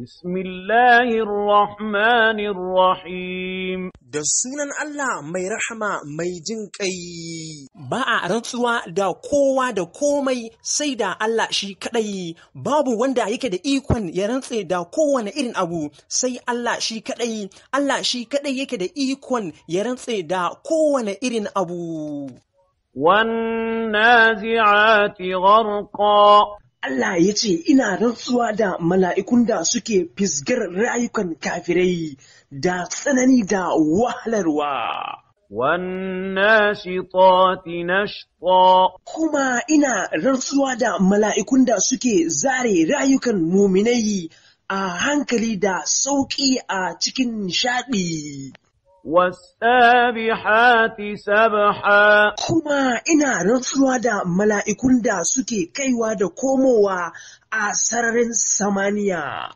بسم الله الرحمن الرحيم. Da sunan Allah mai rahama mai jin ƙai. Ba a rantsuwa da kowa da komai sai da Allah shi kaɗai, babu wanda yake da ikon ya rantse da kowane irin abu sai Allah shi kaɗai, Allah shi kaɗai yake da ikon ya rantse da kowane irin abu. والنازعات غرقا. Allah ya ce, Ina rantsuwa da mala'ikun da suke fisgar rayukan kafirai da tsanani da wahalarwa. والناشطات نشطا. Kuma ina rantsuwa da mala'ikun da suke zare rayukan muminai a hankali da sauƙi a cikin nishaɗi. والسابحات سبحا. Kuma ina rantsuwa da mala'ikun da suke kaiwa da komowa a sararin samaniya.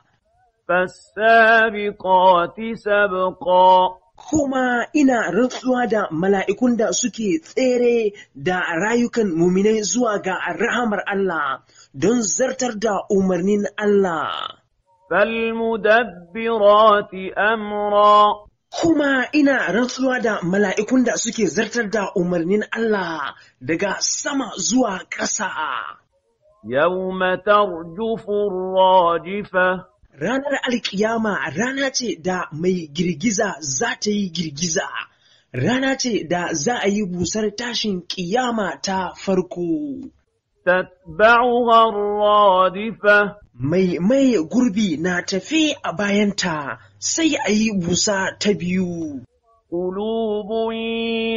فالسابقات سبقا. Kuma ina rantsuwa da mala'ikun da suke tsere da rayukan muminai zuwa ga rahamar Allah don zartar da umarnin Allah. فالمدبرات أمرا. Kuma ina rantsuwa da mala'ikun da suke zartar da umarnin Allah daga sama zuwa ƙasa. يوم ترجف الراجفة. Ranar alkiyama rana ce da mai girgiza za ta yi girgiza, rana ce da za a yi busar tashin kiyama ta farko. تتبعها الرادفة. Mai mai gurbi na tafi a bayanta sai a yi busa ta biyu. قلوب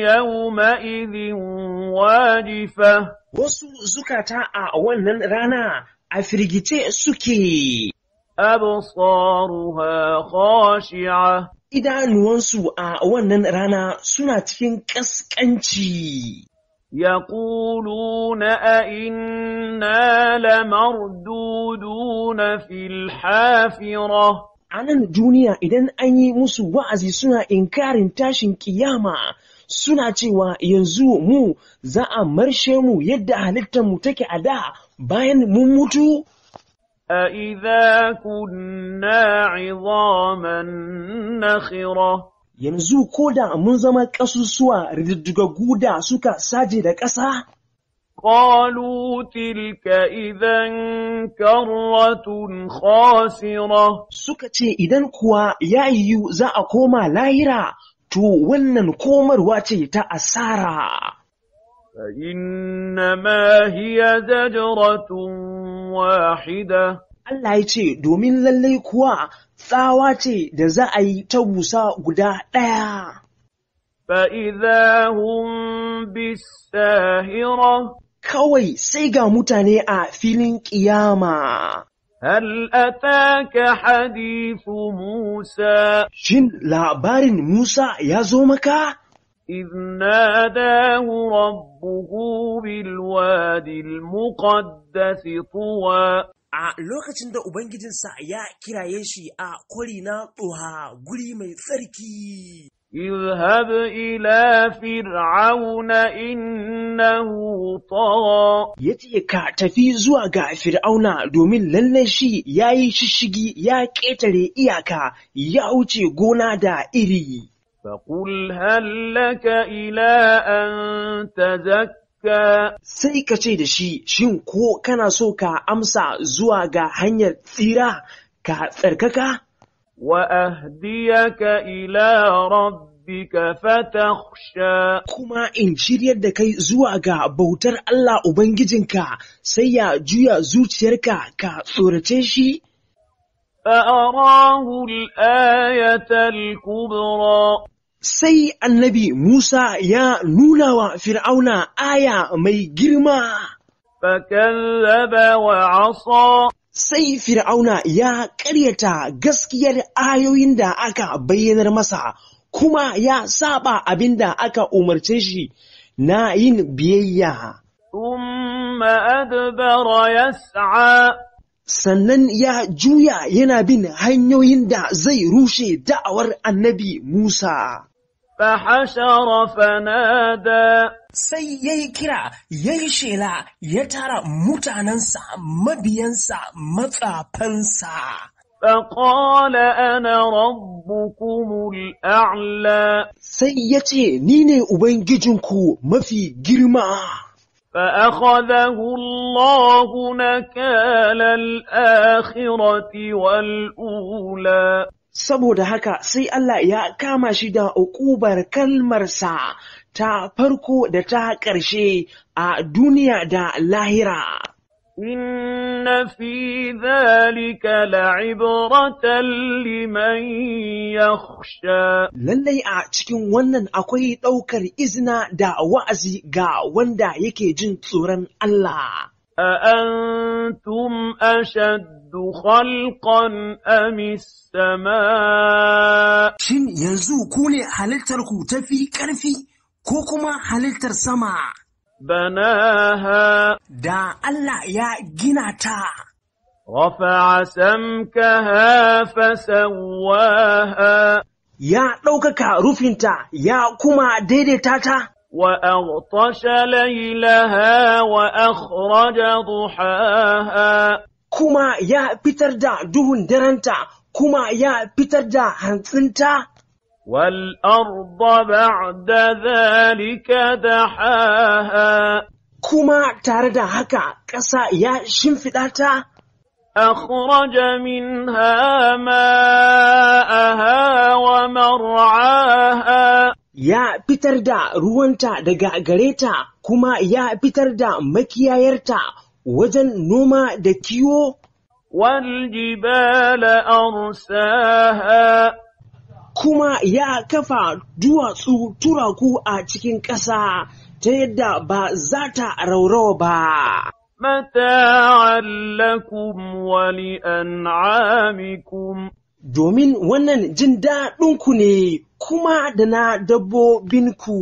يومئذ واجفة. Wasu zukata a wannan rana a firgice suke, أبصارها خاشعة. Idanuwansu a wannan rana suna cikin ƙasƙanci. يقولون أئنا لمردودون في الحافرة. A nan duniya idan an yi musu wa'azi suna inkarin tashin kiyama, suna cewa yanzu mu za a marshe mu yadda halittarmu take a da bayan mun mutu? أإذا كنا عظاما نخرة. Yanzu ko da mun zama ƙasusuwa rididdigaggu da suka saje da ƙasa? قالوا تلك إذا كرة خاسرة. Suka ce idan kuwa ya yiwu za a koma lahira, to wannan komarwa ce ta asara. فإنما هي زجرة واحدة. Allah ya ce, domin lallai kuwa tsawa ce da za a yi ta busa guda ɗaya. فإذا هم بالساهرة. Kawai sai ga mutane a filin ƙiyama. هل أتاك حديث موسى؟ Shin labarin Musa ya zo maka? إذ ناداه ربه بالواد المقدس طوى. A lokacin da Ubangijinsa ya kiraye shi a kwari na Tsoha guri mai tsarki. اذهب إلى فرعون إنه طغى. Ya ce ka tafi zuwa ga Fir'auna domin lallai shi ya yi shishigi ya ƙetare iyaka ya wuce gona da iri. فقل هل لك إلى أن تزكى. Sai ka ce da shi, shin ko kana so ka amsa zuwa ga hanyar tsira ka tsarkaka? وأهديك إلى ربك فتخشى. Kuma in shiryar da kai zuwa ga bautar Allah Ubangijinka sai ya juya zuciyarka ka tsorace shi? فأراه الآية الكبرى. Sai annabi Musa ya nuna wa Fir'auna aya mai girma. فكذب وعصى. Sai Fir'auna ya ƙaryata gaskiyar ayoyin da aka bayyanar masa, kuma ya saba abin da aka umarce shi na yin biyayya. ثم أدبر يسعى. Sannan ya juya yana bin hanyoyin da zai rushe da'awar annabi Musa. فحشر فنادى. Sai ya yi kira, ya yi shela, ya tara mutanensa, mabiyansa, matsafansa. فقال أنا ربكم الأعلى. Sai ya ce, Ni ne Ubangijinku mafi girma. فأخذه الله نكال الآخرة والأولى. Saboda haka sai Allah ya kama shi da uƙubar kalmarsa ta farko da ta ƙarshe a duniya da lahira. إن في ذلك لعبرة لمن يخشى. Lallai a cikin wannan akwai ɗaukar izina da wa'azi ga wanda yake jin tsoron Allah. أأنتم أشد خلقا أم السماء؟ Shin yanzu ku ne halittarku tafi ƙarfi ko kuma halittar sama بناها da Allah ya gina ta, رفع سمكها فسواها ya ɗaukaka rufinta ya kuma daidaita ta, وأغطش ليلها وأخرج ضحاها kuma ya fitar da duhun darenta, kuma ya fitar da hantsinta, والأرض بعد ذلك دحاها kuma tare da haka ƙasa ya shimfiɗa ta, أخرج منها ماءها ومرعاها ya fitar da ruwanta daga gare ta, kuma ya fitar da makiyayarta wajen noma da kiwo, والجبال أرساها kuma ya kafa duwatsu turaku a cikin ƙasa ta yadda ba za ta raurawa ba. متاعا لكم ولأنعامكم. Domin wannan jin daɗinku ne kuma da na dabbobinku.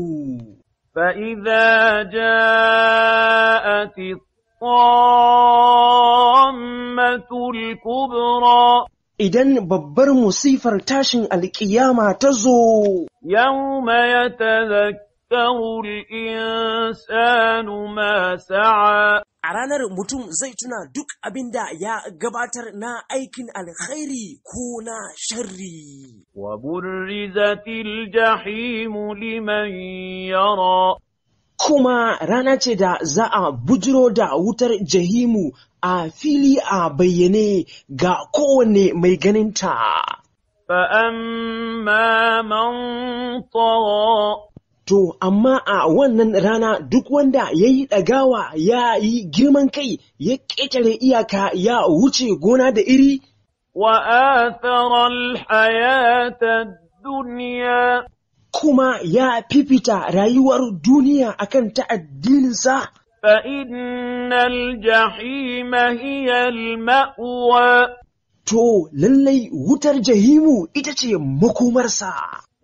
فإذا جاءت الطامة الكبرى Idan babbar musifar tashin alƙiyama ta zo, يوم يتذكر الإنسان ما سعى a ranar mutum zai tuna duk abin da ya gabatar na aikin alkhairi ko na sharri. وبرزت الجحيم لمن يرى. Kuma rana ce da za a bujiro da wutar jahimu a fili a bayyane ga kowanne mai ganinta. فأما من طغى To, amma a wannan rana duk wanda ya yi ɗagawa ya yi girman kai ya ƙetare iyaka ya wuce gona da iri, وآثر الحياة الدنيا kuma ya fifita rayuwar duniya akan ta addininsa, فإن الجحيم هي المأوى. to lallai wutar jahimu ita ce makomarsa.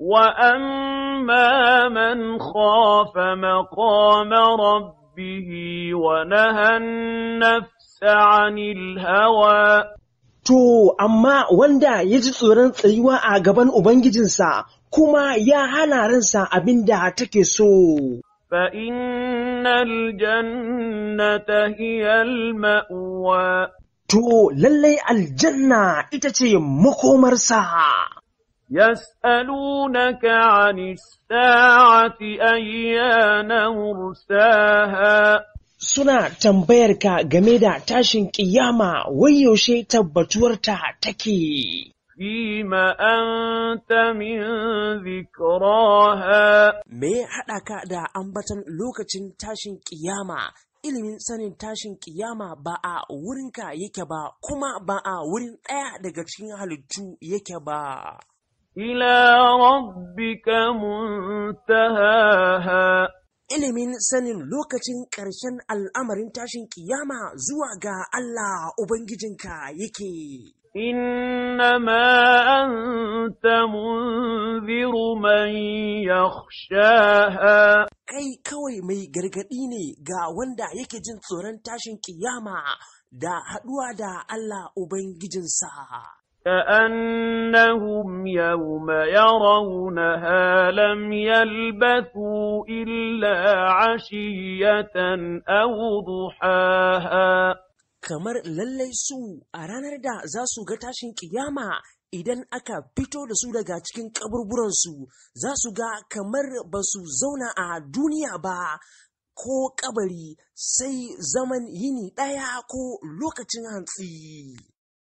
وأما من خاف مقام ربه ونهى النفس عن الهوى To, amma wanda ya ji tsoron tsayuwa a gaban Ubangijinsa kuma ya hana ransa abin da take so, فإن الجنة هي المأوى. to lallai aljanna ita ce makomarsa. يسألونك عن الساعة أيان مرساها. Suna tambayarka game da tashin ƙiyama wai yaushe tabbatuwarta take. فيم أنت من ذكراها. Me ya haɗa ka da ambaton lokacin tashin ƙiyama? Ilimin sanin tashin ƙiyama ba a wurinka yake ba, kuma ba a wurin ɗaya daga cikin halittu yake ba. إلى ربك منتهاها. Ilimin sanin lokacin ƙarshen al'amarin tashin ƙiyama zuwa ga Allah Ubangijinka yake. إنما أنت منذر من يخشاها. Kai kawai mai gargaɗi ne ga wanda yake jin tsoron tashin ƙiyama da haɗuwa da Allah Ubangijinsa. كأنهم يوم يرونها لم يلبثوا إلا عشية أو ضحاها. Kamar lallai su a ranar da za su ga tashin kiyama, idan aka fito da su daga cikin kaburburansu, za su ga kamar ba su zauna a duniya ba ko kabari sai zaman yini ɗaya ko lokacin hantsi.